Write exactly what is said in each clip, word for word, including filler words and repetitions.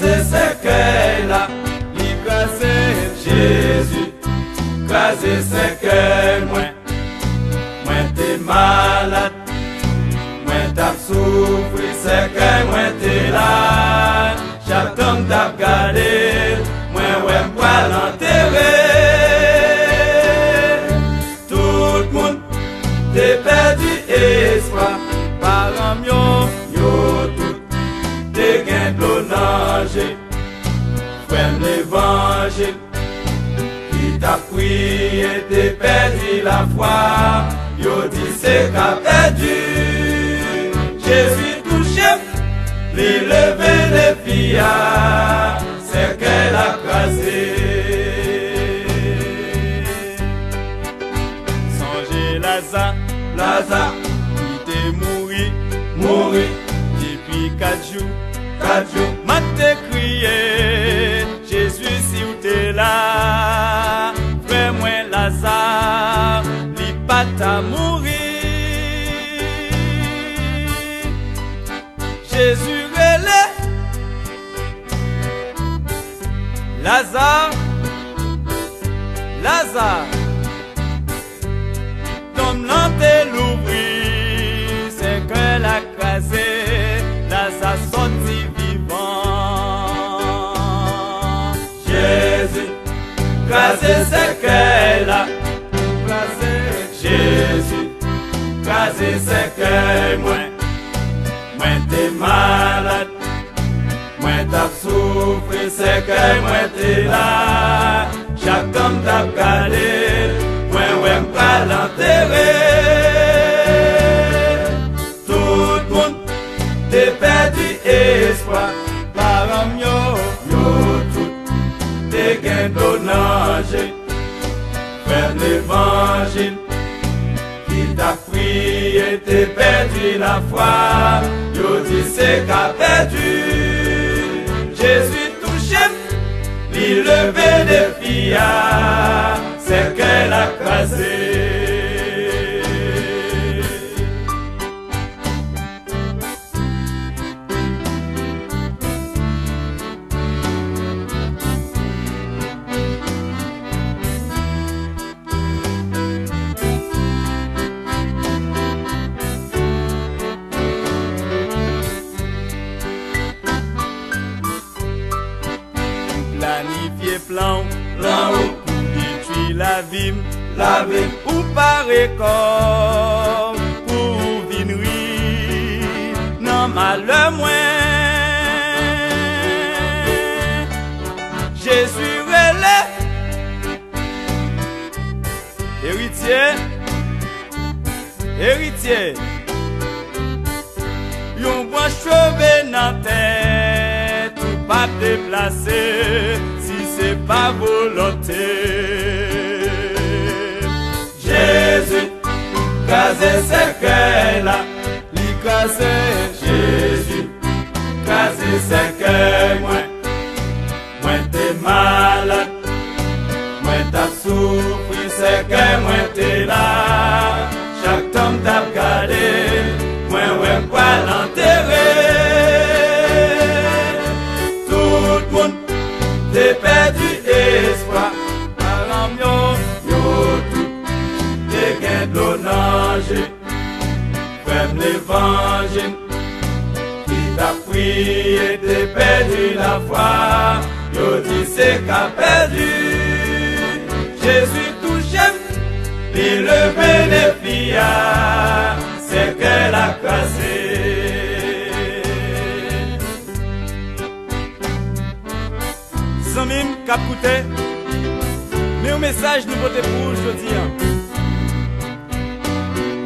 Sèkèy la, li kraze. Jezi kraze sèkèy mwen. Mwen te malad, mwen t ap soufri, sèkèy mwen te la. Chak tan m t ap gade l, mwen wè m pral antere. Tout moun te pèdi espwa. Paran m yo, yo tout te gen dlo nan je. Frè m levanjil ki t ap priye te pèdi lafwa. Yo di se ka pèdi. Jezi touche m, li leve defi a. Sèkèy la kraze. Sonje Laza, Laza ki te mouri, mouri depi kat jou, kat jou. Mat te kriye, Jezi, si w te la, frè mwen Laza, li pa ta mouri. Jezi rele, Laza, Laza. Tonm lan te louvri, sèkèy la kraze, Laza sòti vivan. Jezi kraze sèkèy la. Kraze. Jezi kraze sèkèy mwen. Mwen te malad, mwen t ap soufri, sèkèy mwen te la. Chak tan m t ap gade l, mwen wè m pral antere. Tout moun te pèdi espwa. Paran m yo, yo tout te gen dlo nan je. Frè m levanjil ki t ap priye te pèdi lafwa. Yo di se ka pèdi. Jezi touche m, li leve defi a. Sèkèy la kraze. Ou planifye plan w, plan w pou detwi lavi m, lavi m. Ou pare kò w pou w vin ri nan malè mwen. Jezi rele. Eritye, eritye. Yon branch twonbe nan tèt ou p ap deplase si se pa volonte. Jezi kraze sèkèy la. Li kraze. Jezi kraze sèkèy mwen. Mwen te malad, mwen t ap soufri, sèkèy mwen te la. Chak tan m t ap gade, mwen wè m pral antere. Tout moun te pèdi espwa. Paran m yo, yo tout te gen dlo nan je. Frè m levanjil ki t ap priye te pèdi lafwa. Yo di se ka pèdi. Jezi touche m, li leve defi a. Sèkèy la kraze. Zanmi m k ap koute, men yon mesaj nou pote pou ou jodi a.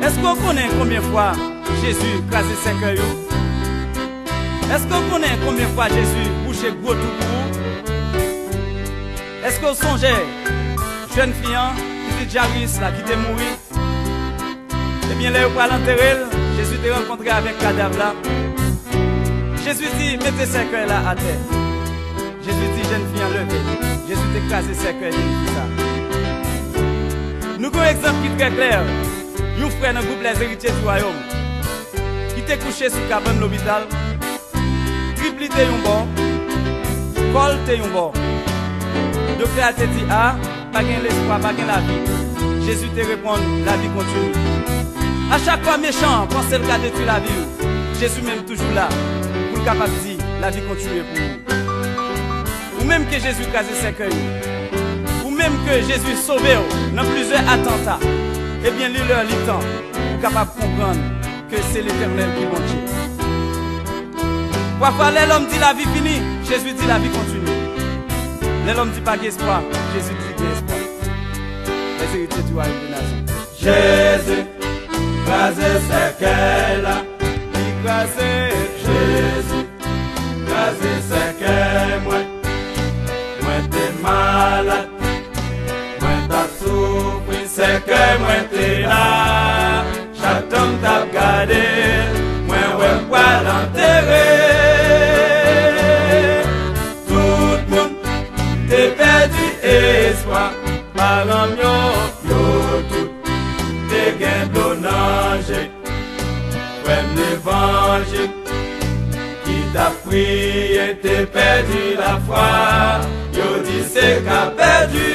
Èske w konnen konbyen fwa Jezi kraze sèkèy ou? Èske w konnen konbyen fwa Jezi bouche gwo twou pou ou? Èske w sonje jèn fi an, pitit Jairus la ki te mouri? Ebyen, lè yo pral antere l, Jezi te rankontre avèk kadav la. Jezi di, "Mete sèkèy la atè." Jezi di jèn fi an, "Leve." Jezi te kraze sèkèy jèn fi sa. Nou gen yon egzanp ki trè klè. Yon frè nan gwoup Lèzeritye di Wayòm ki te kouche sou kabann lopital. Trip li te yon bò, Kò l te yon bò. Doktè a te di, "A, pa gen lespwa, pa gen lavi." Jezi te reponn, "Lavi kontinye." A chak fwa mechan an panse l ka detwi lavi w, Jezi menm toujou la pou l kapab di, "Lavi kontinye pou ou." Ou menm ke Jezi kraze sèkèy ou, ou menm ke Jezi sove w nan plizyè atanta, ebyen, li lè, li tan pou w kapab konprann ke se Letènèl ki Bondye. Pafwa, lè lòm di lavi fini, Jezi di lavi kontinye. Lè lòm di pa gen espwa, Jezi di gen espwa. Lèzeritye di Wayòm de Nazarèt. Jezi kraze sèkèy la, li kraze. Jezi kraze sèkèy mwen. Mwen te malad, mwen t ap soufri, sèkèy mwen te la. Chak tan m t ap gade, mwen wè m pral antere. Tout moun te pèdi espwa, paran m yo, yo tout te gen dlo nan je. Frè m levanjil ki t ap priye te pèdi lafwa, yo di se ka pèdi.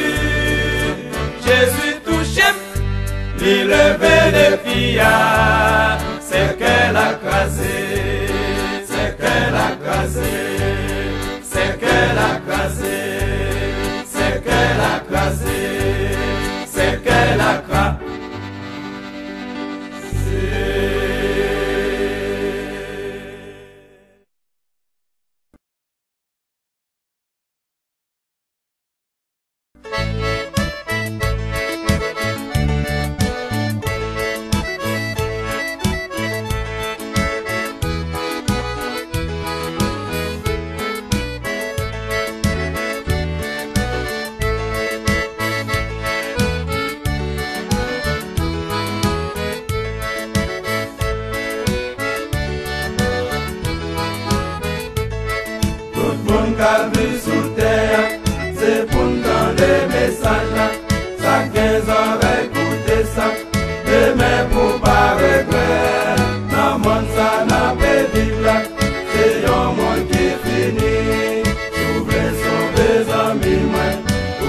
Jezi touche m, li leve defi a, sèkèy la kraze, sèkèy la kraze, sèkèy la kraze, sèkèy la kraze, sèkèy la kraze. Tout moun k ap viv sou tè a, se pou n tande mesaj la. Sa k gen zòrèy, koute sa. Demen pou pa regrèt, nan mond sa n ape viv la, se yon mond ki fini. Si w vle sove zanmi mwen,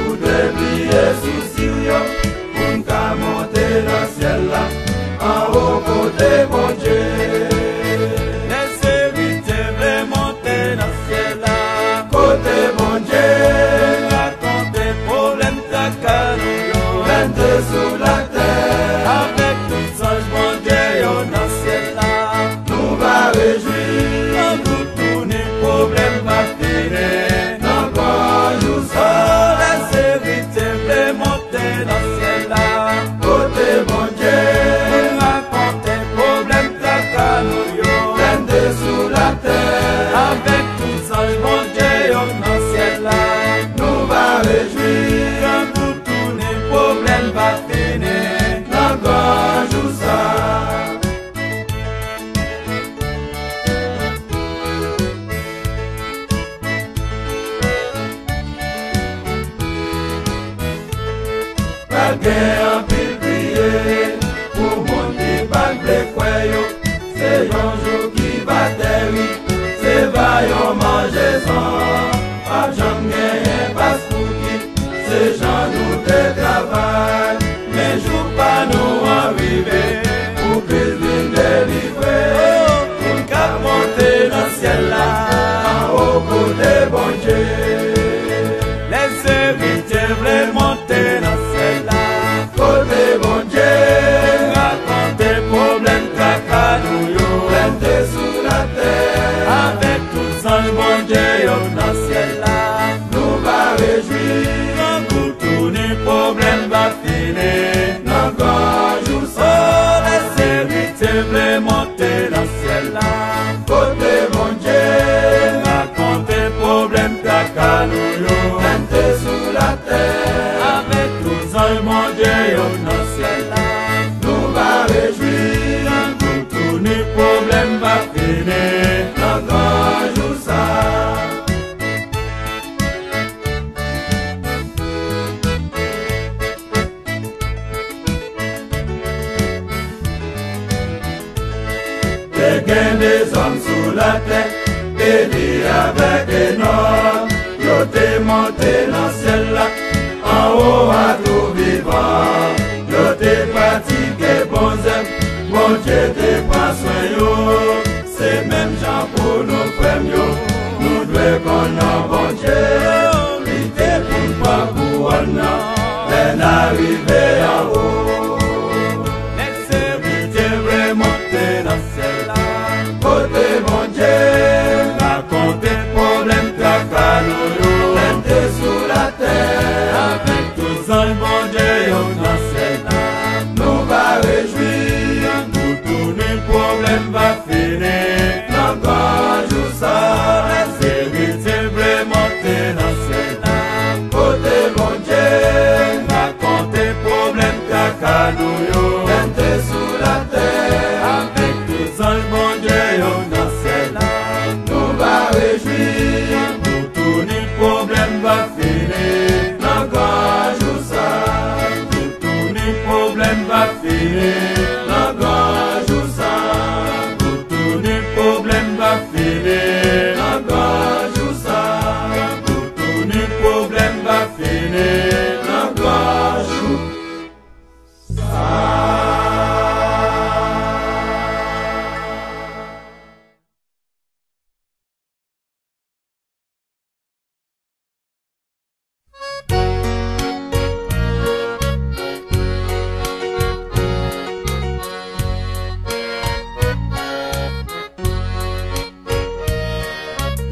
ou dwe bliye sousi w yo, pou n ka monte nan syèl la, anwo kote Bondye. Lèzeritye vle monte nan syèl la, kote Bondye. Rakonte pwoblèm traka nou yo. Lè n te sou latè, avèk tout zanj Bondye yo nan syèl la, nou va rejwi. Tankou tounen pwoblèm pa fini. Nan gòj ou sa. Lèzeritye vle monte nan syèl la, kote Bondye. Pou rakonte pwoblèm traka nou yo. Lè n te sou latè, avèk tout zanj Bondye yo nan syèl la, nou va rejwi. Tankou tounen pwoblèm pa fini. Nan gòj ou sa. Pral gen anpil kriye pou moun ki pa t vle kwè yo. Se yon jou ki va tèrib, se va yon manjezon. P ap janm genyen paspouki, se jan nou te travay. Men jou pa nou an rive, pou Kris vin delivre. Pou n ka monte nan syèl la, anwo kote Bondye. Lèzeritye vle monte nan syèl la, kote Bondye. Rakonte pwoblèm traka nou yo. Lè n te sou latè, avèk tout zanj Bondye yo nan syèl la, nou va rejwi. Tankou tounen pwoblèm pa fini. Nan gòj ou sa. Lèzeritye vle monte nan syèl la, kote Bondye. Rakonte pwoblèm traka nou yo. Lè n te sou latè, avèk tout zanj Bondye yo nan syèl la, nou va rejwi. Tankou tounen pwoblèm pa fini. Nan gòj ou sa. Te gen de zòm sou latè, Eli avèk Enòk. Te nan syèl la, anwo a tou vivan. Yo te pratike bon zèv, Bondye te pran swen yo. Se menm jan pou nou, frè m yo, nou dwe konn yon Bondye. Li te pou n pran kouwòn nan lè n a rive anwo. Lè sèvitè vrèman te nan syèl la, kote Bondye rakonte pwoblèm traka nou yo. Lè n te sou latè, avèk tout zanj Bondye yo nan syèl la, nou va rejwi. Toutouni pwoblèm va fini nan gran jou sa. Lè sèvitè vrèman te nan syèl la, kote Bondye rakonte pwoblèm traka nou yo. Lè n te sou latè, avèk tout zanj Bondye yo nan syèl la, nou va rejwi. Toutouni pwoblèm va fini nan gran jou sa. Toutouni pwoblèm va fini nan gran jou sa. Toutouni pwoblèm va fini nan gran jou sa. Toutouni pwoblèm va fini nan gran jou sa.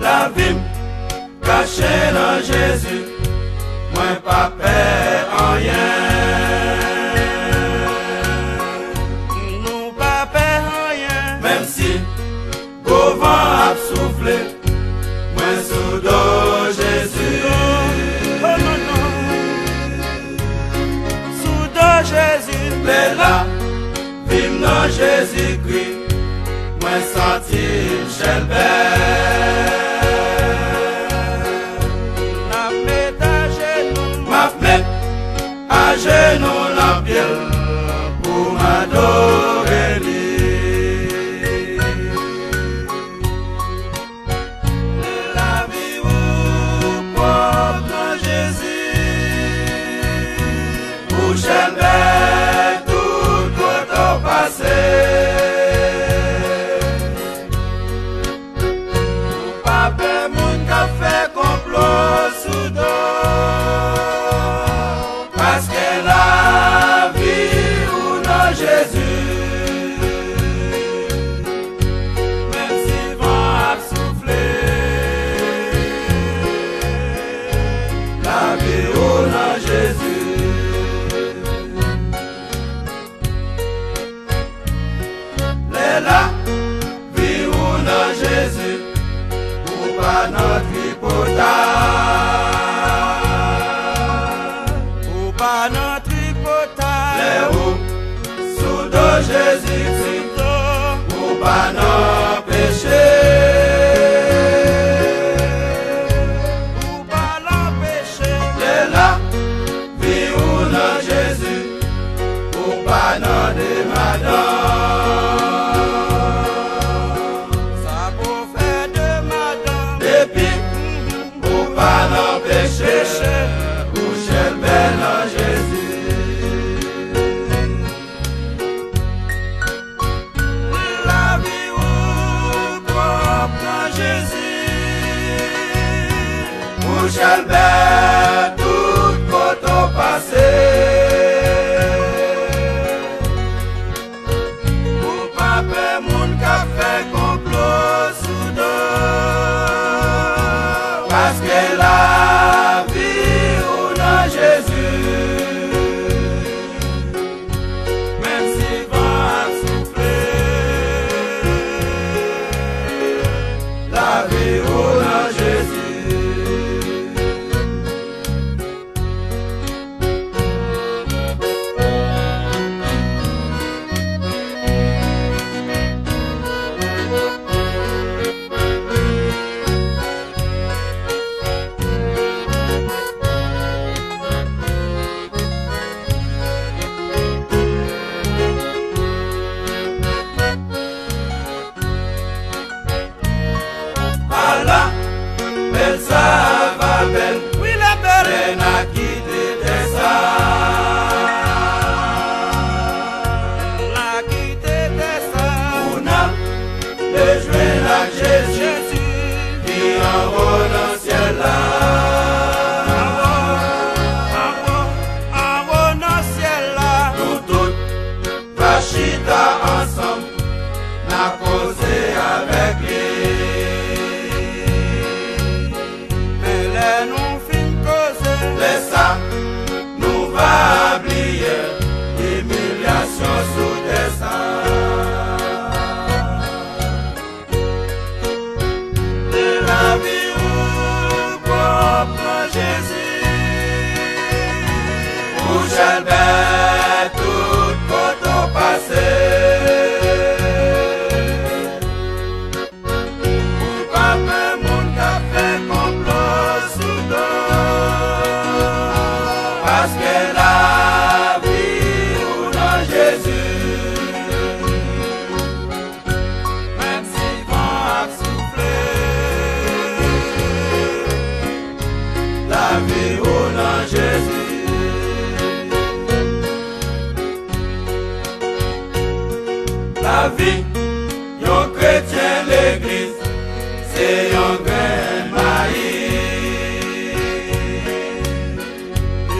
Lavi m kache nan Jezi, mwen pa pè anyen. Nou pa pè anyen. Menm si gwo van ap soufle, mwen sou do Jezi. Oh, non, non. Sou do Jezi. Lè lavi m nan Jezikri, mwen santi m chèlbè. M ap met ajenou. M ap met ajenou nan pye l pou m adore li. Lavi ou pwòp nan Jezi. Ou chèlbè tout kote w pase. Ou pa pè moun k ap fè konplo sou do w. Paske lavi ou nan Jezi. Menm si van ap soufle, lavi ou nan Jezi. Lè lavi ou nan Jezi, ou pa nan tripotay. Ou pa nan tripotay. Lè ou sou do Jezikri, ou pa nan peche. Ou pa nan peche. Lè lavi ou nan Jezi, ou pa nan demadan. Sa pou fè demadan. Depi ou pa nan peche, ou chèlbè nan Jezi. Lavi ou pwòp nan Jezi. Ou chèlbè tout kote w pase. Ou pa pè moun k ap fè konplo sou do w. Paske lavi ou nan Jezi. Menm si van ap soufle, lavi ou nan Jezi. Paske lavi ou nan Jezi. Menm si van ap soufle, lavi ou nan Jezi. Lavi yon kretyen legliz se yon grenn mayi.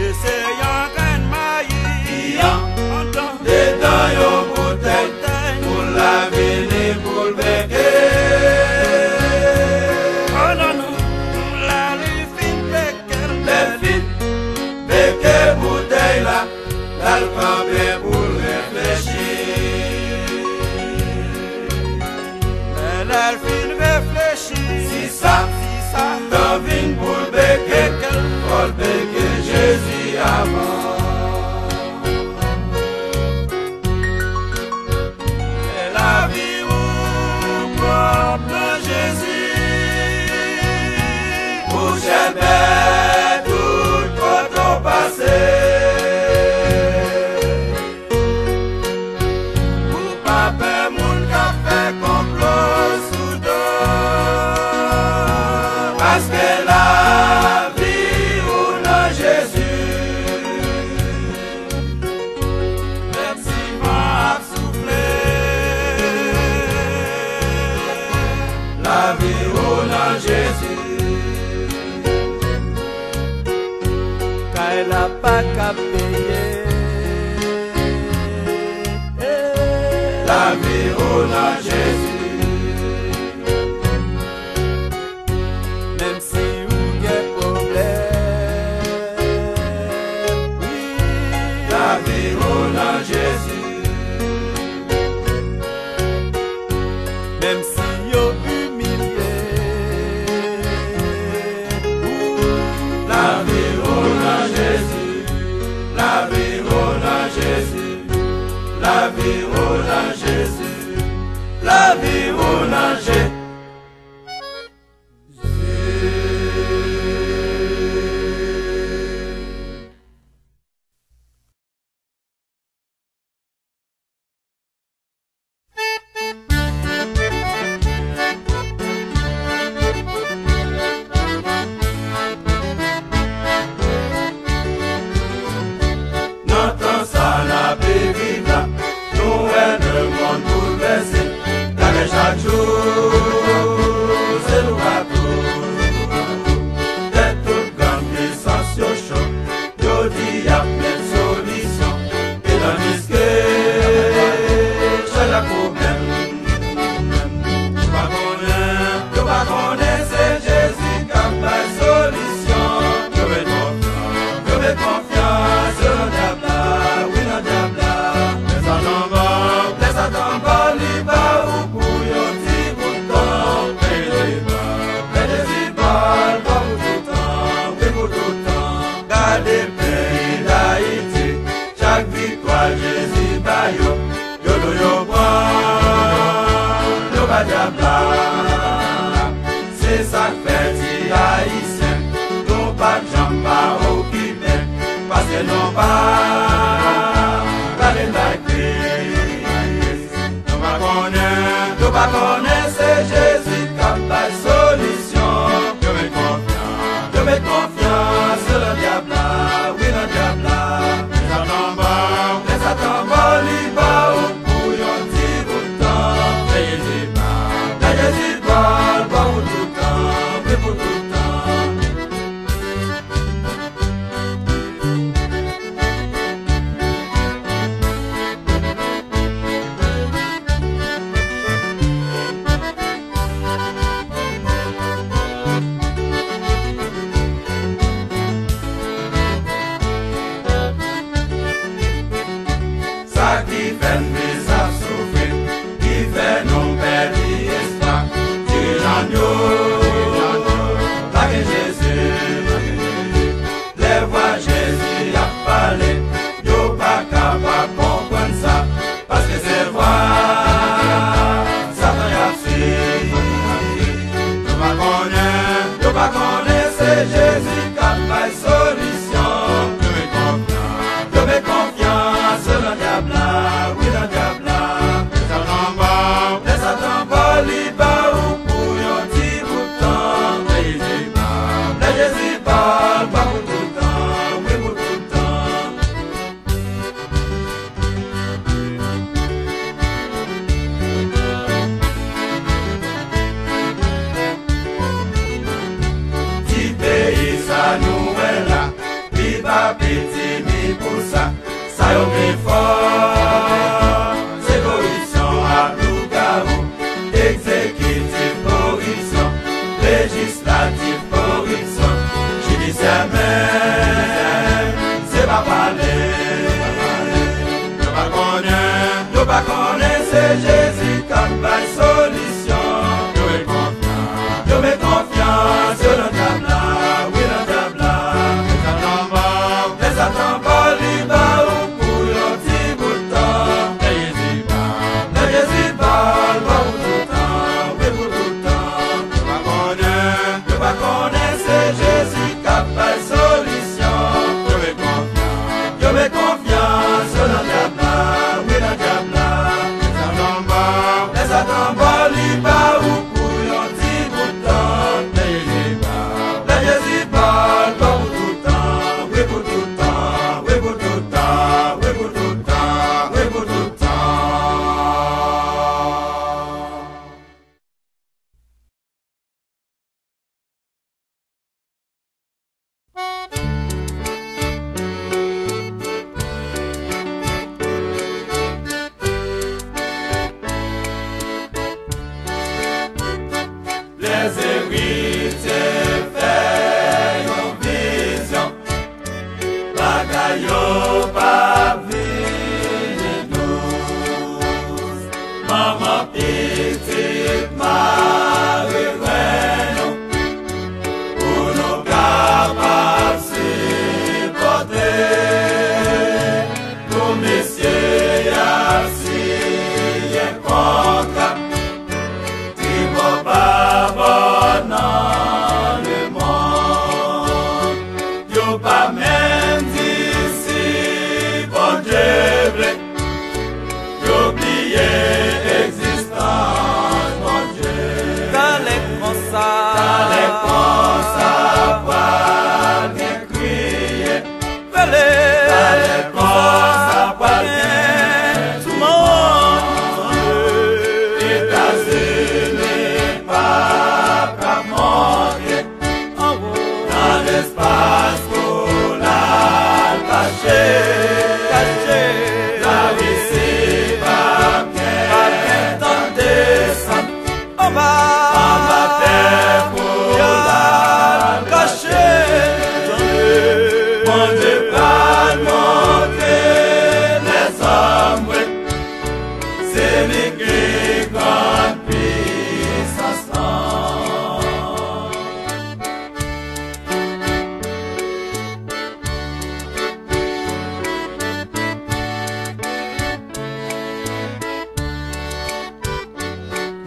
E se yon grenn mayi ki andedan yon boutèy. Pou lavi li pou l beke. Oh non, non, pou lavi fin beke l. Lè l fin beke boutèy la, l al kanpe pou l reflechi. Men lè l fin reflechi, si sa, si sa, tan vin pou l beke, fò l beke Jezi avan. Men lavi ou pwòp nan Jezi. Ou chèlbè tout kote w pase. Ou pa pè moun k ap fè konplo sou do. Paske lavi ou nan Jezi. Menm si van ap soufle, lavi ou nan Jezi. Kay la pa ka peye. Lavi ou nan Jezi. Menm si ou gen pwoblèm, wi. Lavi ou nan Jezi. Menm si yo imilye, lavi ou nan Jezi, lavi ou nan Jezi, lavi ou nan Jezi, lavi ou nan Jezi. Nan tan sa n ape viv la, nou wè lemonn boulvèse. Gade chak jou, se nou k ap toujou. Tèt tout grann pisans yo cho. Yo di y ap met solisyon, e tandiske chak pwoblèm, yo pa konnen, yo pa konnen se Jezi k ap bay solisyon. Yo met konfyans, yo met konfyans yo nan dyab la, wi, nan dyab la. Lè Satan ban, lè Satan ban li ba ou pou yon ti bout tan, men Jezi ban, men Jezi ban l ba ou pou tout tan, wi, pou tout tan. Gade peyi Dayiti, chak viktwa Jezi ba yo, yo dwe yo pran, yo ba dyab la. Se sa k fè ti Ayisyen, nou p ap janm pa okipe, paske nou pa prale bay Kris. Nou pa konnen, nou pa konnen se Jezi k ap bay solisyon. Yo met konfyans, yo met konfyans yo nan dyab la, wi, nan dyab la. Lè Satan ba, lè Satan ba li ba ou pou yon ti bout tan. Men Jezi ba, men Jezi ba l ba ou tout tan, wi, pou tout tan. Pitimi pou sa, sa yo pi fò. Se koripsyon ak lougawou, egzekitif koripsyon, lejislatif koripsyon, jidisyè menm, se pa pale. Yo pa konnen, yo pa konnen se Jezi k ap bay solisyon. Yo met konfyans, yo met konfyans yo nan dyab la, wi nan dyab la. Lè Satan ba w, lè Satan ba w, li ba ou pou yon ti bout tan. Lè Jezi ba w, lè Jezi ba w, l ba w pou tout tan, wi pou tout tan. Yo pa konnen, yo pa konnen se Jezi k ap bay solisyon. Yo met konfyans, yo met konfyans yo nan dyab la, wi nan dyab la. Lè Satan ba w, lè Satan ba w, li ba ou pou yon ti bout tan. Lè Jezi ba w, lè Jezi ba w, l ba w pou tout tan, wi pou tout tan, wi pou tout tan, wi pou tout tan, wi pou tout tan. Lèzeritye fè yon vizyon, bagay yo p ap vini dous. Manman pitit mare grenn nou, pou nou kapab sipòte. Pou mesye y ap siyen kontra, tribò pa bò nan lemonn. Yo pa menm di si Bondye vle. Yo bliye egzistans Bondye. Talè konsa, talè konsa pral gen kriye. Rele. Talè konsa pral gen touman. Etazini pa ka monte nan lespas pou l al kache. Larisi p ap gen tan desann anba, anba tè pou l al kache. Bondye pral montre lèzòm vre, se li ki gran pisans lan.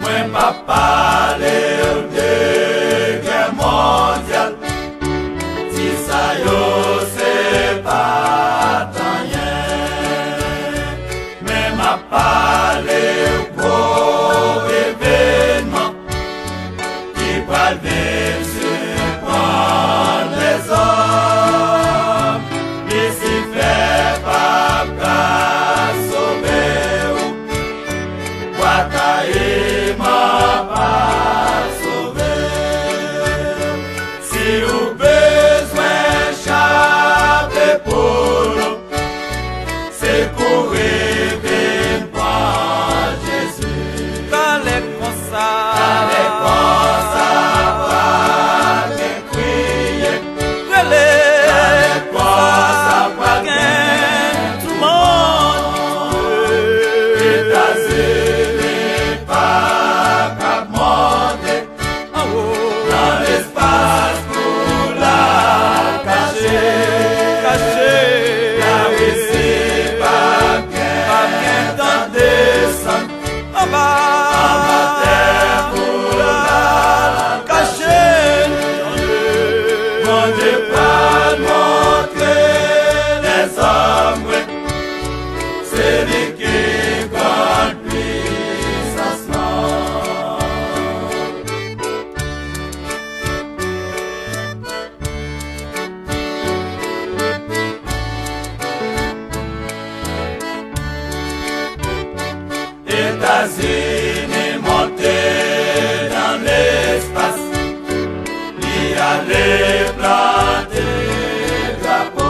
Mwen p ap pale w de gè mondyal, ti sa yo se pa t anyen. Men m ap pale w gwo evènman ki pral vin siprann lèzòm. Lisifè p ap ka sove w. Bwa Kayiman p ap sove w. Si w bezwen chape pou nou, se kouri vin pran Jezi. Talè konsa, talè konsa pral gen kriye. Rele. Talè konsa pral gen touman. Etazini pa ka monte anwo nan lespas pou l al kache. Kache. Larisi p ap gen, p ap gen tan desann anba, anba tè pou l al kache. Bondye pral montre lèzòm vre, se li ki gran pisans lan. Etazini monte nan lespas, li ale plante drapo.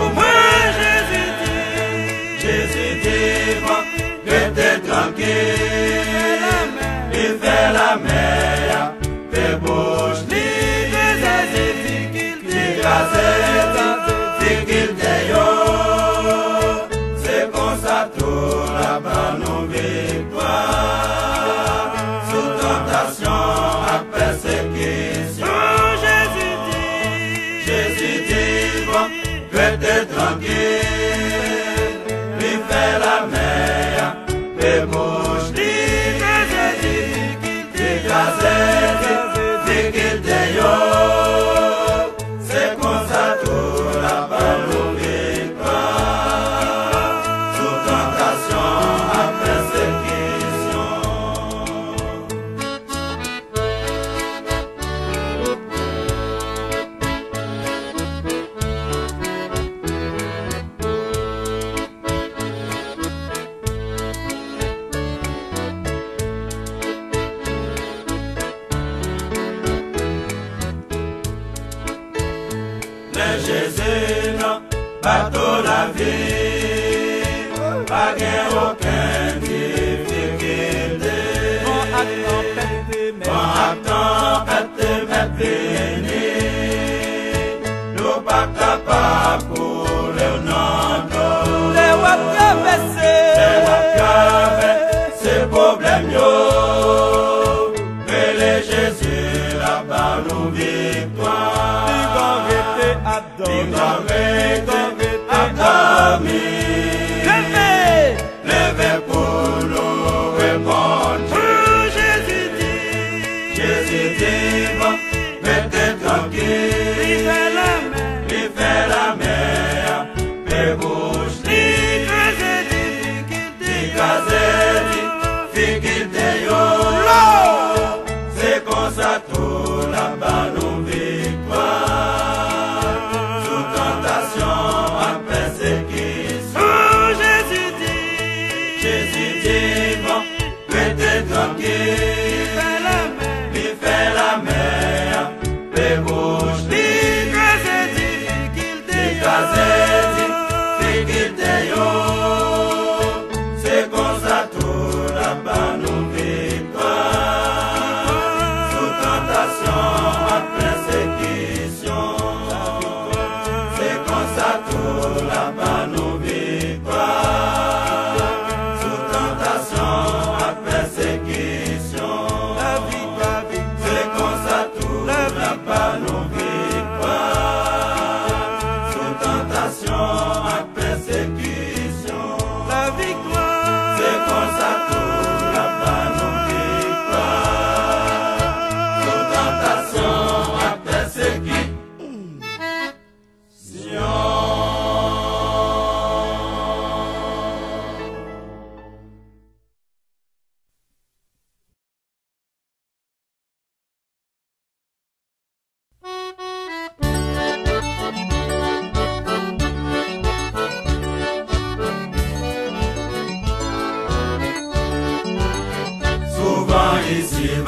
pou mwen. Jezi di, Jezi di, bon, rete trankil. Li fè lamè a, fè bouch li. Li kraze difikilte yo. Se konsa tou l ap ban nou viktwa sou tantasyon ak pèsekisyon. Jezi di, Jezi di, bon, rete trankil. Li fè lamè a, fè bouch li. Li kraze difikilte yo. Se konsa tou l ap ban nou viktwa sou tantasyon ak pèsekisyon. Lè Jezi nan bato lavi, pa gen okenn difikilte. Van ak tanpèt te mèt, van ak tanpèt te mèt vini. Nou pa kapab koule nan dlo. Lè w ap travèse, lè w ap travèse pwoblèm yo, rele Jezi, l ap ban nou viktwa. Li gon rete ap dòmi, li gon rete ap dòmi. Leve, leve pou nou reponn Jezi di. Jezi di, bon, rete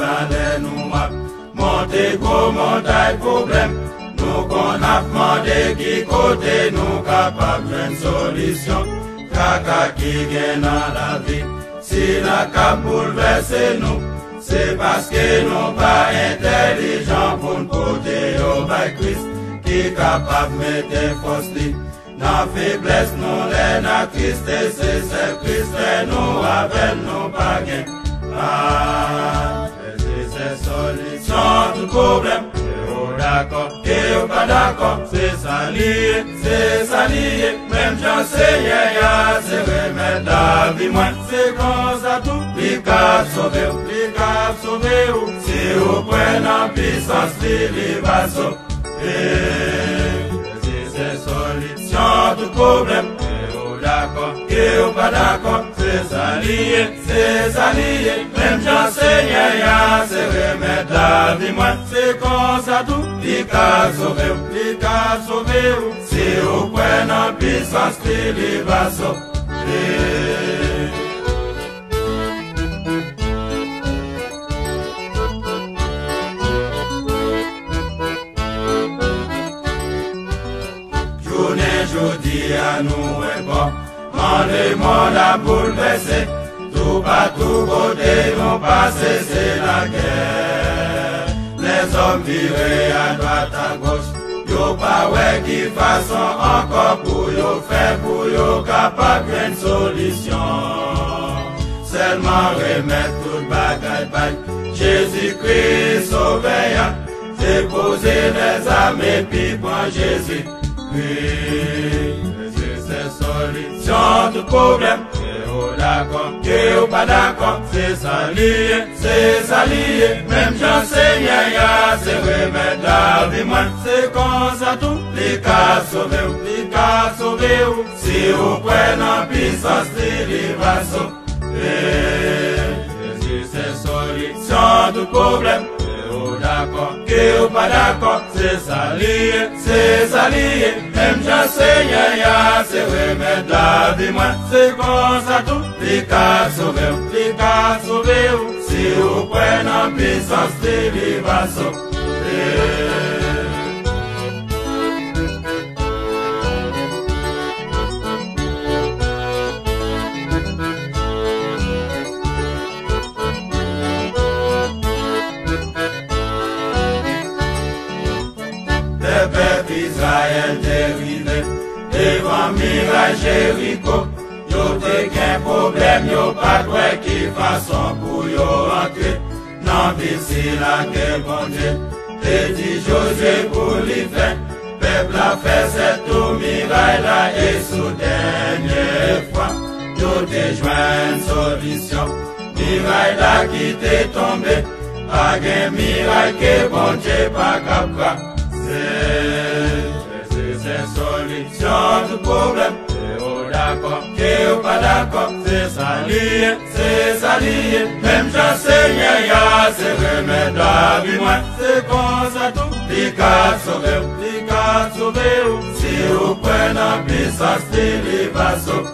Valè nou ap monte gwo montay pwoblèm. Nou konn ap mande ki kote nou kapab jwenn solisyon. Kaka ki gen nan lavi, sila k ap boulvèse nou. Se paske nou pa entèlijan pou n pote yo bay Kris, ki kapab mete fòs li nan feblès nou, lè n ak tristès. Se sèl Kris fè nou avè l, nou pa gen pa. Jezi se solisyon tout pwoblèm. Ke w dakò, ke w pa dakò, se sa li ye, se sa li ye. Menm jan Senyè a se remèd lavi mwen, se konsa tou li ka sove w, li ka sove w. Si w kwè nan pisans li, li va sove. Jezi se solisyon tout pwoblèm. Ke w dakò, ke w pa dakò, se sa li ye, se sa li ye. Menm jan Senyè a se remèd lavi mwen, se konsa tou li ka sove w, li ka sove w. Si w kwè nan pisans li, li va sove. Jounen jodi a nou wè kòman lemonn ap boulvèse. Toupatou kote nou pase se lagè. Lèzòm vire adwat agoch, yo pa wè ki fason ankò pou yo fè pou yo kapab jwenn solisyon. Sèlman remèt tout bagay bay Jezikri Sovè a. Depoze lèzam epi pran Jezikri. Jezi se solisyon tout pwoblèm. Ke w dakò, ke w pa dakò, se sa li ye, se sa li ye. Menm jan Senyè a se remèd lavi mwen, se konsa tou li ka sove w, li ka sove w. Si w kwè nan pisans li, li va sove. Jezi se solisyon tout pwoblèm. Ke w dakò, ke w pa dakò, se sa li ye, se sa li ye. Menm jan Senyè a se remèd lavi mwen, se konsa tou li ka sove w, li ka sove w. Si w kwè nan pisans li, li va sove. Lè pèp Izrayèl te rive devan miray Jeriko, yo te gen pwoblèm, yo pa t wè ki fason pou yo antre nan vil sila ke Bondye te di Jozye pou li fè. Pèp la fè sèt tou miray la, e sou dènyè fwa, yo te jwenn solisyon. Miray la ki te tonbe, pa gen miray ke Bondye pa kab kraze. Jezi se solisyon tout pwoblèm. Ke w dakò, ke w pa dakò, se sa li ye, se sa li ye. Menm jan Senyè a se remèd lavi mwen, se konsa tou li ka sove w, li ka sove w. Si w kwè nan pisans li, li va sove.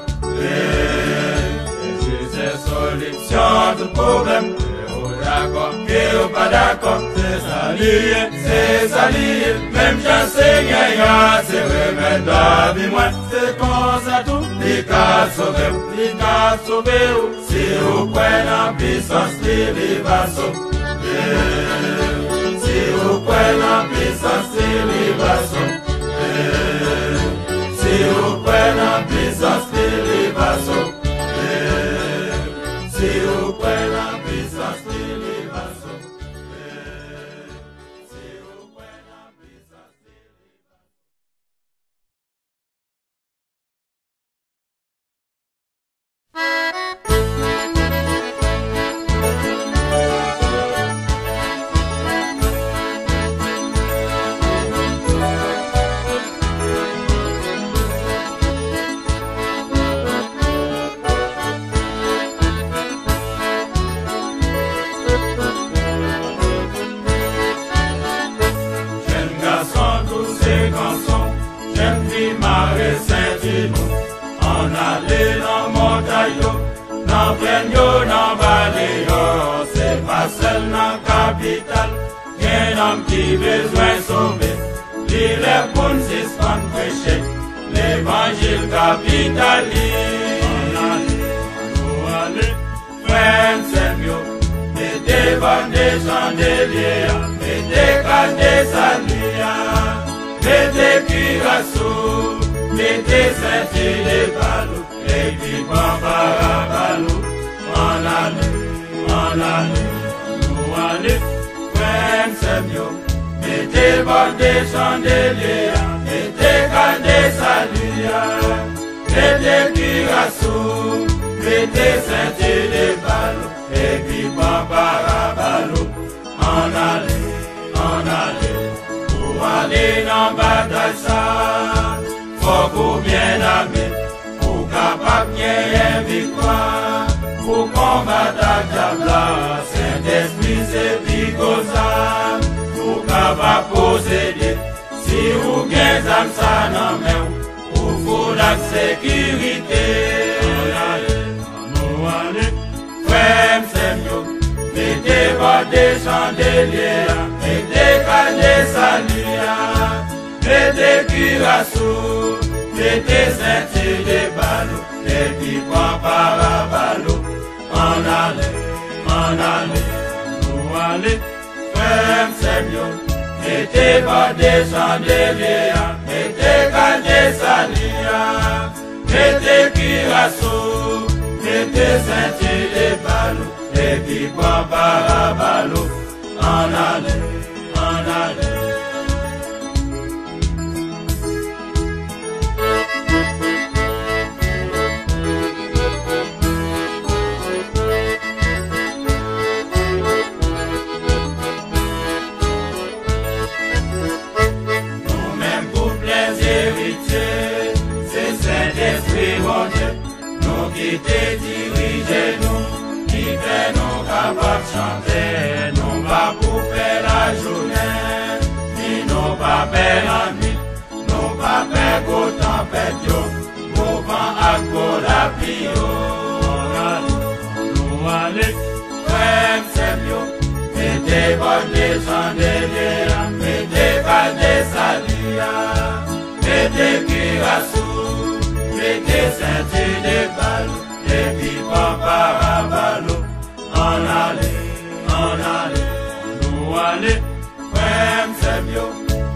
Jezi se solisyon tout pwoblèm. Ke w dakò, ke w pa dakò, se sa li ye, se sa li ye. Menm jan Senyè a se remèd lavi mwen, se konsa tou li ka sove w, li ka sove w. Si w kwè nan pisans li, li va sove. Si w kwè nan pisans li, li va sove. Si w kwè nan pisans li, li va sove. Si w kwè nan pisans li, li va sove. Si w kwè nan pisans li, li va sove. Jèn gason tou se kanson, jèn fi mare senti nou. Ann ale nan montay yo, nan plèn yo, nan vale yo. Se pa sèl Pou n sispann preche levanjil kapital li. Ann ale, ann ale, frè m, sè m yo, mete bande chandelye a, mete kade sali a, mete kiras ou, mete senti de bal ou, epi pran parabal ou. Ann ale, ann ale, nou ale, frè m, sè m yo, mete bande chandelye a, mete kade sali a, mete kiras ou, mete senti de bal ou, epi pran parabal ou. Ann ale, ann ale, pou ale nan batay sa, fòk ou byen ame, pou kapab genyen viktwa, pou konbat ak dyab la, Sentespri se pi gwo zam, pou kapab posede, si ou gen zam sa nan men w, ou foul ak sekirite. Ann ale, ann nou ale, frè m, sè m yo, mete bande chandelye a, mete kade sali a, mete kiras ou, mete senti de bal ou, epi pran parabal ou. Ann ale, ann ale, nou ale, frè m, sè m yo, mete bande chandelye a, mete kade sali a, mete kiras ou, mete senti de bal ou, epi pran parabal ou. Ann ale, ann ale. Nou menm koup lèzeritye, se Sentespri Bondye nou ki te dirije nou, ki fè nou kapab chante. Nou pa pou pè lajounen, ni nou pa pè lannwit, nou pa pè gwo tanpèt yo, gwo van ak gwo lapli yo. Ann ale, ann nou ale, frè m, sè m yo, mete bande chandelye a, mete kade sali a, mete kiras ou, mete senti de bal ou, epi pran parabal ou. Ann ale, ann ale, ann nou ale, frè m, sè m yo,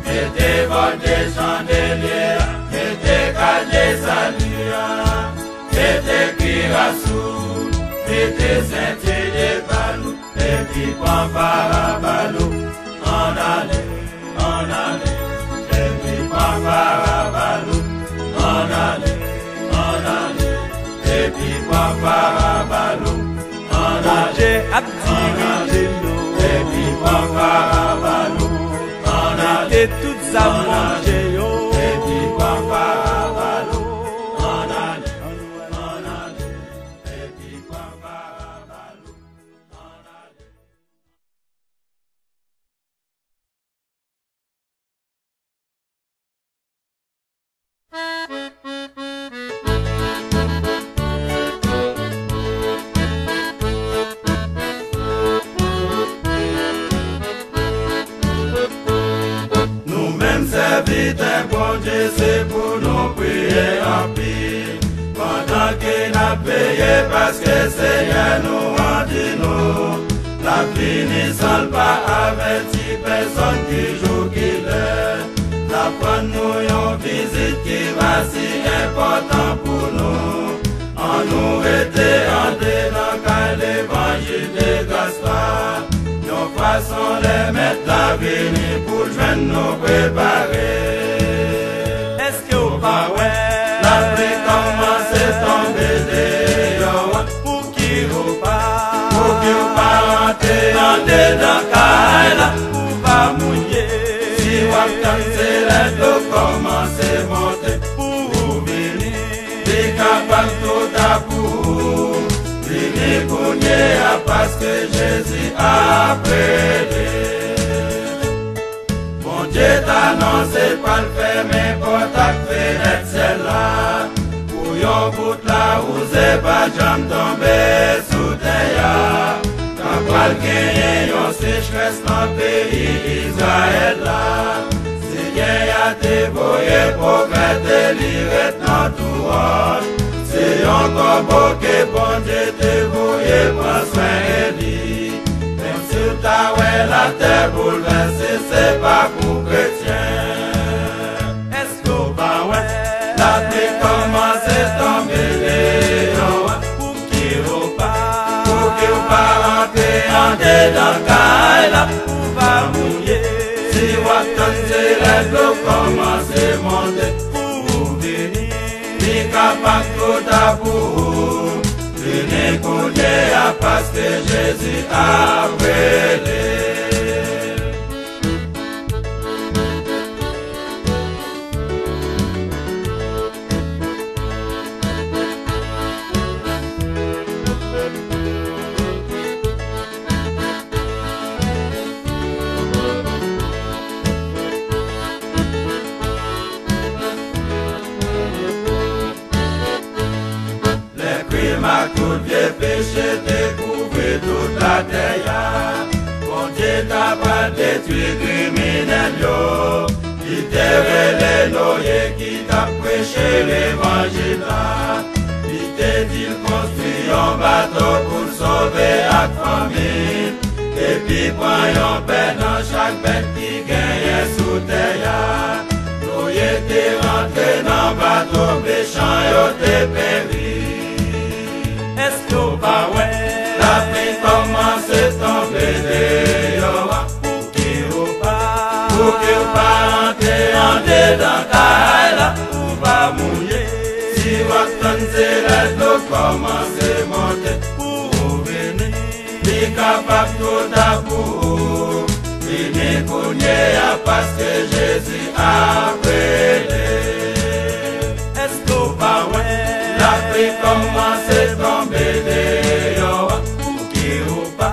mete bande chandelye a, mete kade sali a, mete kiras ou, mete senti de bal ou, epi pran parabal ou. Ann ale, ann ale, epi pran parabal ou. Ann ale, ann ale, epi pran parabal ou. Ann ale, Bondye ap dirije nou, epi pran parabal ou. Ann ale, mete tout zam, ann ale, Bondye yo, epi pran parabal ou. Ann ale, ann ale, epi pran parabal ou. Nou menm sèvitè Bondye, se pou nou priye anpil. Pandan ke n ap veye, paske Senyè nou an di nou, l ap vini san l pa avèti pèsonn ki jou ki lè. L ap rann nou yon vizit ki va si enpòtan pou nou. Ann nou rete andedan kay levanjil de gras la. Yon fason lè Mèt la vini pou l jwenn nou prepare. Èske w pa wè? Lapli kòmanse tonbe deyò a. Pouki w pa, pouki w pa rantre andedan kay la pou w pa mouye? Si w ap tann, se lè dlo kòmanse monte pou ou vini. Li kapab twò ta pou ou. Vini kounye a, paske Jezi ap rele. Bondye t anonse pral fèmen pòt ak fenèt syèl la, pou yon gout lawouze pa janm tonbe sou tè a. Ka pral genyen yon sechrès nan peyi Izrayèl la. Senyè Senyè a te voye pwofèt Eli ret nan tou wòch. Se yon kòbo ke Bondye te voye pran swen Eli. Menm si w ta wè latè boulvèse, se pa pou kretyen. Èske w pa wè lapli kòmanse tonbe deyò a? Pouki w pa, pouki w pa rantre andedan kay la? Ou va mouye. Si w ap tann se lè dlo kòmanse monte pou ou vini. Li kapab twò ta pou ou. Vini kounye a, paske Jezi ap rele. Lè krim ak tout vye peche te kouvri tout latè a, Bondye ta pral detwi kriminèl yo. Li te rele Noye ki t ap preche levanjil la. Li te di l konstwi yon bato pou l sove ak fanmi l, epi pran yon pè nan chak bèt ki genyen sou tè a. Noye te rantre nan bato, mechan yo te peri. Èske w pa wè? Lapli kòmanse tonbe deyò a. Pouki w pa, pouki w pa rantre andedan kay la? Ou va mouye. Si w ap tann se lè dlo kòmanse monte pou ou vini. Li kapab twò ta pou ou. Vini kounye a, paske Jezi ap rele. Èske w pa wè? Lapli kòmanse tonbe deyò a. Pouki w pa,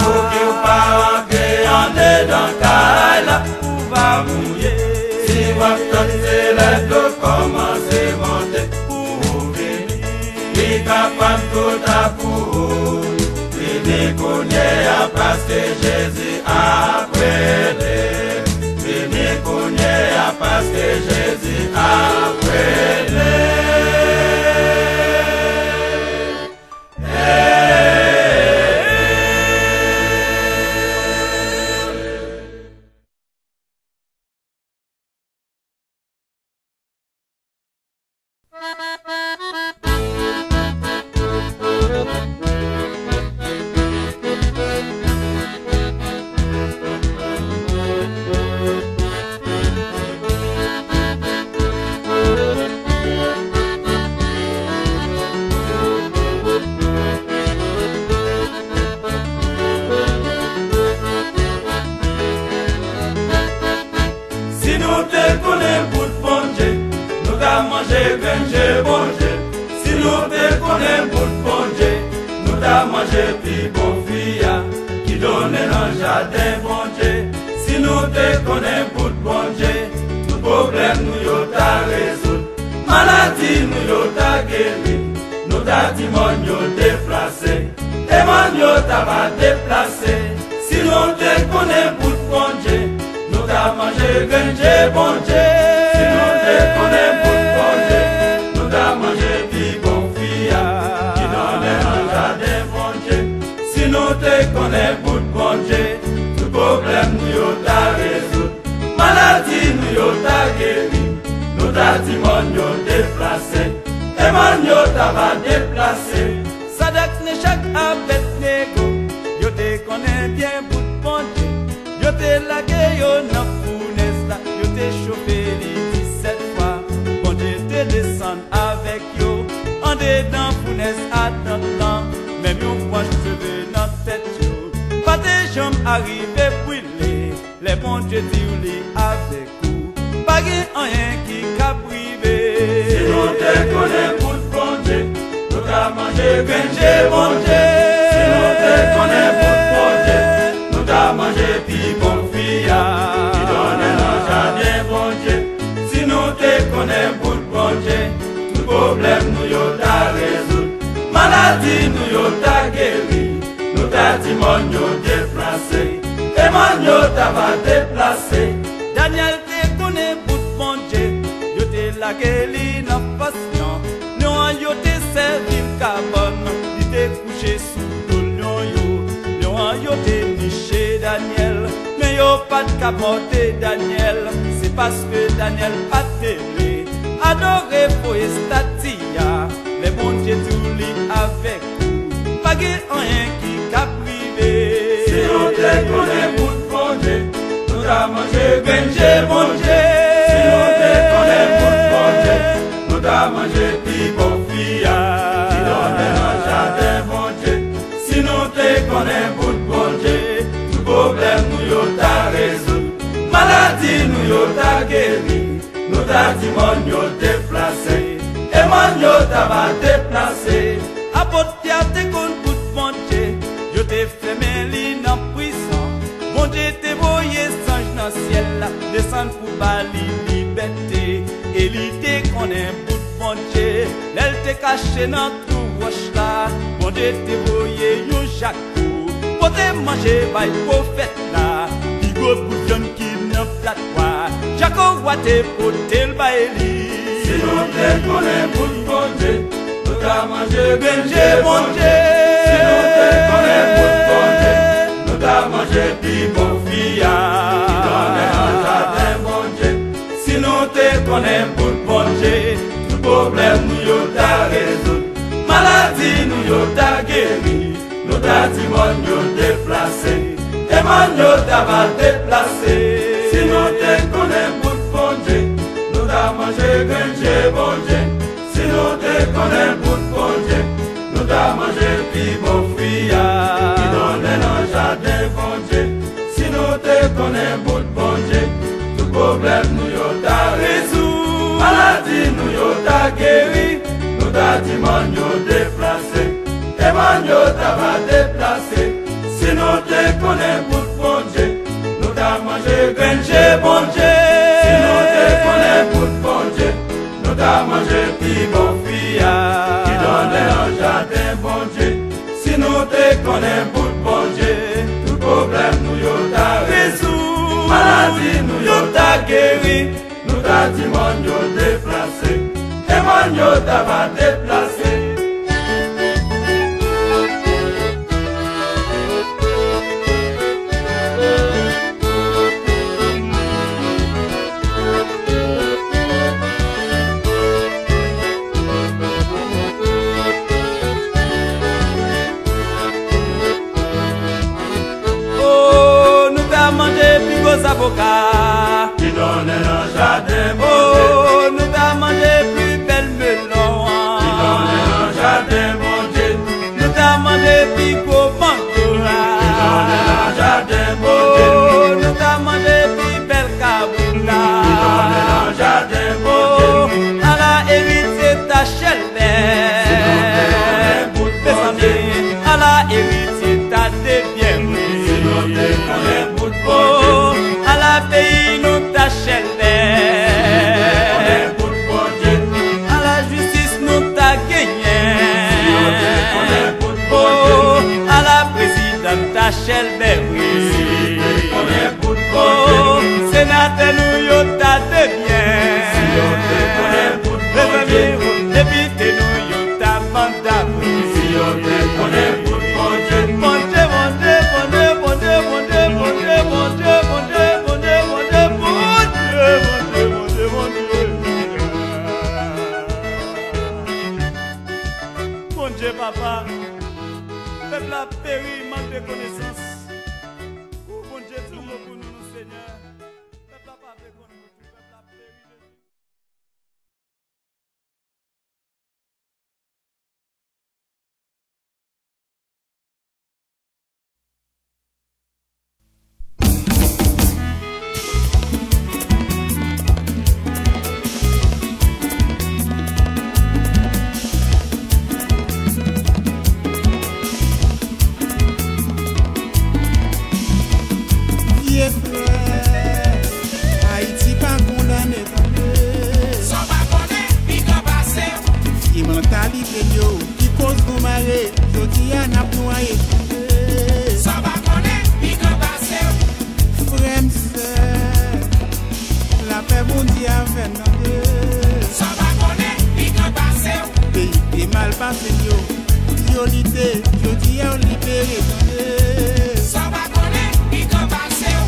pouki w pa rantre andedan kay la? Ou va mouye. Si w ap tann se lè dlo kòmanse monte pou ou vini. Li kapab twò ta pou ou. Vini kounye a, paske Jezi ap rele. Vini kounye a, paske Jezi ap rele. Si nou te konnen bout Bondye, nou ta manje grenn je Bondye. Si nou te konnen bout Bondye, nou ta manje pi bon fwi a ki donnen nan jaden Bondye. Si nou te konnen bout Bondye, tout pwoblèm nou yo ta rezoud. Maladi nou yo ta geri, nou ta di mòn yo deplase. Demon yo ta va deplase. Si nou te konnen bout Bondye, nou ta manje grenn je Bondye. Si nou te konnen bout Bondye, nou ta manje pi bon fwi a ki donnen nan jaden Bondye. Si nou te konnen bout Bondye, tout pwoblèm nou yo ta rezoud. Maladi nou yo ta geri, nou ta di mòn yo deplase. Demon yo ta va deplase. Sadak, Mechak, Abèdnego, yo te konnen byen bout Bondye. Yo te lage yo nan founès la, yo te chofe li disèt fwa. Bondye te desann avèk yo andedan founès atant lan. Menm yon branch seve nan tèt yo pa te janm arive brile. Lè Bondye di w li avèk ou, pa gen anyen ki ka prive. Si nou te konnen bout Bondye, nou ta manje grenn je Bondye. Si nou te konnen bout Bondye, nou ta manje pi bon fwi a ki donnen nan jaden Bondye. Si nou te konnen bout Bondye, tout pwoblèm nou yo ta rezoud. Maladi nou yo ta geri, nou ta di mòn yo deplase. Demon yo ta va deplase. Danyèl te konnen Li nan fas lyon, lyon an yo te sèvi l kabòn, li te kouche sou do lyon yo. Lyon an yo te niche Danyèl, men yo pa t ka mòde Danyèl, se paske Danyèl pa t te vle adore fo estati a. Lè Bondye di w li avèk ou, pa gen anyen ki ka prive. Si nou te konnen bout Bondye, nou ta manje grenn je Bondye. Si nou te konnen bout Bondye, nou ta manje pi bon fwi a ki donnen nan jaden Bondye. Si nou te konnen bout Bondye, tout pwoblèm nou yo ta rezoud, maladi nou yo ta geri. Nou ta di mòn yo deplase, e mòn yo ta va deplase. Apot Pyè te konn bout Bondye, yo te fèmen li nan prizon. Bondye te voye zanj nan syèl la desann pou ba li libète, e li te konnen bout Bondye. Lè l te kache nan twou wòch la, Bondye te voye yon jak pote manje bay pwofèt la. Pi gwo bout vyann ki nan plat wa, jako wa te pote l bay li. Si nou te konnen bout Bondye, nou ta manje grenn je Bondye. Si nou te konnen bout Bondye, nou ta manje pi bon fwi a ki donnen nan jaden Bondye. Si nou te konnen bout Bondye, tout pwoblèm nou yo ta rezoud, maladi nou yo ta geri. Nou ta di mòn yo deplase, e mòn yo ta va deplase. Si nou te konnen bout Bondye, nou ta manje grenn je Bondye. Si nou te konnen bout Bondye, nou ta manje pi bon fwi a ki donnen nan jaden Bondye. Si nou te konnen bout Bondye, tout pwoblèm nou yo ta rezoud, maladi nou yo ta geri. Nou ta di mòn yo deplase, e mòn yo ta va deplase. Si nou te konnen bout Bondye, nou ta manje grenn je Bondye. Si nou te konnen bout Bondye, nou ta manje pi bon fwi a ki donnen nan jaden Bondye. Si nou te konnen bout Bondye, tout pwoblèm nou yo ta rezoud, maladi nou yo ta geri. Nou ta di mòn yo deplase, e mòn yo ta va deplase. Oh, nou ta manje pi gwo zaboka ki donnen nan jaden Bondye. Oh, nou ta manje pi bèl melon an ki donnen nan jaden Bondye. Nou ta manje pi gwo mango a ki donnen nan jaden Bondye. Oh, nou ta manje pi bèl kabrit la ki donnen nan jaden Bondye. Oh, ala eritye ta chèlbè. Si nou te konnen bout Bondye, ala eritye ta debyen wi. Si nou te konnen bout Bondye, oh, ala peyi nou ta chèlbè. Si nou te konnen bout Bondye, ala jistis nou ta genyen. Si nou te konnen bout Bondye, oh, ala prezidan ta chèlbè wi. Si nou te konnen bout Bondye, oh, senatè nou yo ta debyen. Si yo te konnen bout Bondye, mezanmi, depite nou yo ta manda wi. Si yo te konnen bout Bondye. Bondye, Bondye, Bondye. Bondye, Papa, pèp la peri, mank de konesans. Ou Bondye twò gwo pou nou, non, Senyè. Pèp la pa vle konn ou tou, pèp la peri, Jezi. Vye frè, Ayiti pa kondannen tande. Sa w pa konnen, pikan pase w. Vye mantalite yo ki koz nou mare, jodi a n ap nwaye tande. Sa w pa konnen, pikan pase w. Frè m, sè, lapè Bondye avè n tande. Sa w pa Solite, jodi a w libere, tande. Sa w pa konnen, li ka pase w.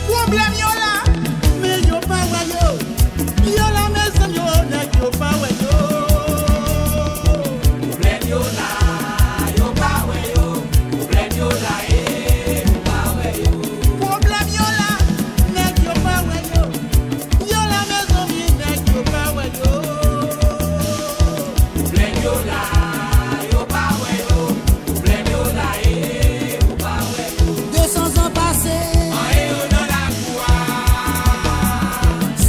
Pwoblèm yo la, men yo pa wè yo. Yo la, mezanmi, yo, nèg yo pa wè yo. Pwoblèm yo la, yo pa wè yo. Pwoblèm yo la, e, yo pa wè yo. Pwoblèm yo la, nèg yo pa wè yo. Yo la, mezanmi, nèg yo pa wè yo. Pwoblèm yo la, yo pa wè yo. Pwoblèm yo la, e, yo pa wè yo. De san zan pase. Anyen yo nan lakou a.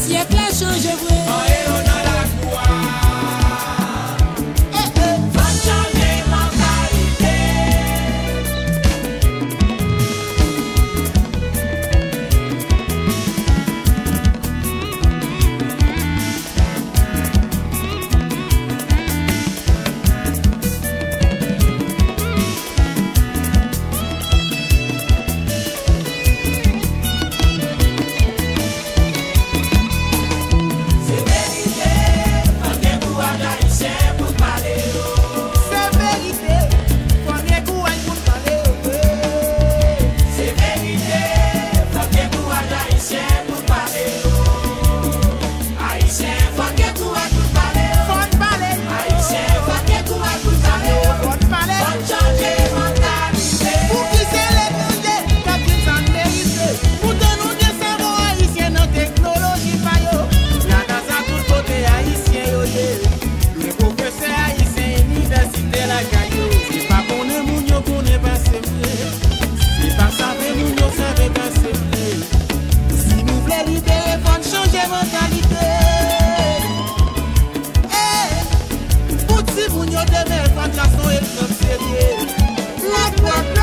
Syèk la chanje vre. Anyen yo nan lakou a. Eh, eh. Fò n chanje mantalite. Se verite, fò n gen kouraj ayisyen pou n pale yo. Se verite, fò n gen kouraj pou n pale yo vre. Se verite, fò n gen kouraj ayisyen pou n pale yo. Ayisyen, fò n gen kouraj pou n pale yo. Fò n pale yo. Ayisyen, fò n gen kouraj pou n pale yo. Fò n pale. Fò n chanje mantalite. Poukisa se lèd nou ye k ap di n sa n merite? Poutan nou gen sèvo ayisyen nan teknoloji pa yo. Ladan sa tout kote ayisyen yo ye. Gen pwofesè ayisyen inivèsite lakay yo. Se pa konnen moun yo konnen pase m ye. Se pa save moun yo save pase m ye. Si nou vle libere, fò n chanje mantalite. Ey, pou timoun yo demen, fò n ka se yon egzanp serye. Lapwòp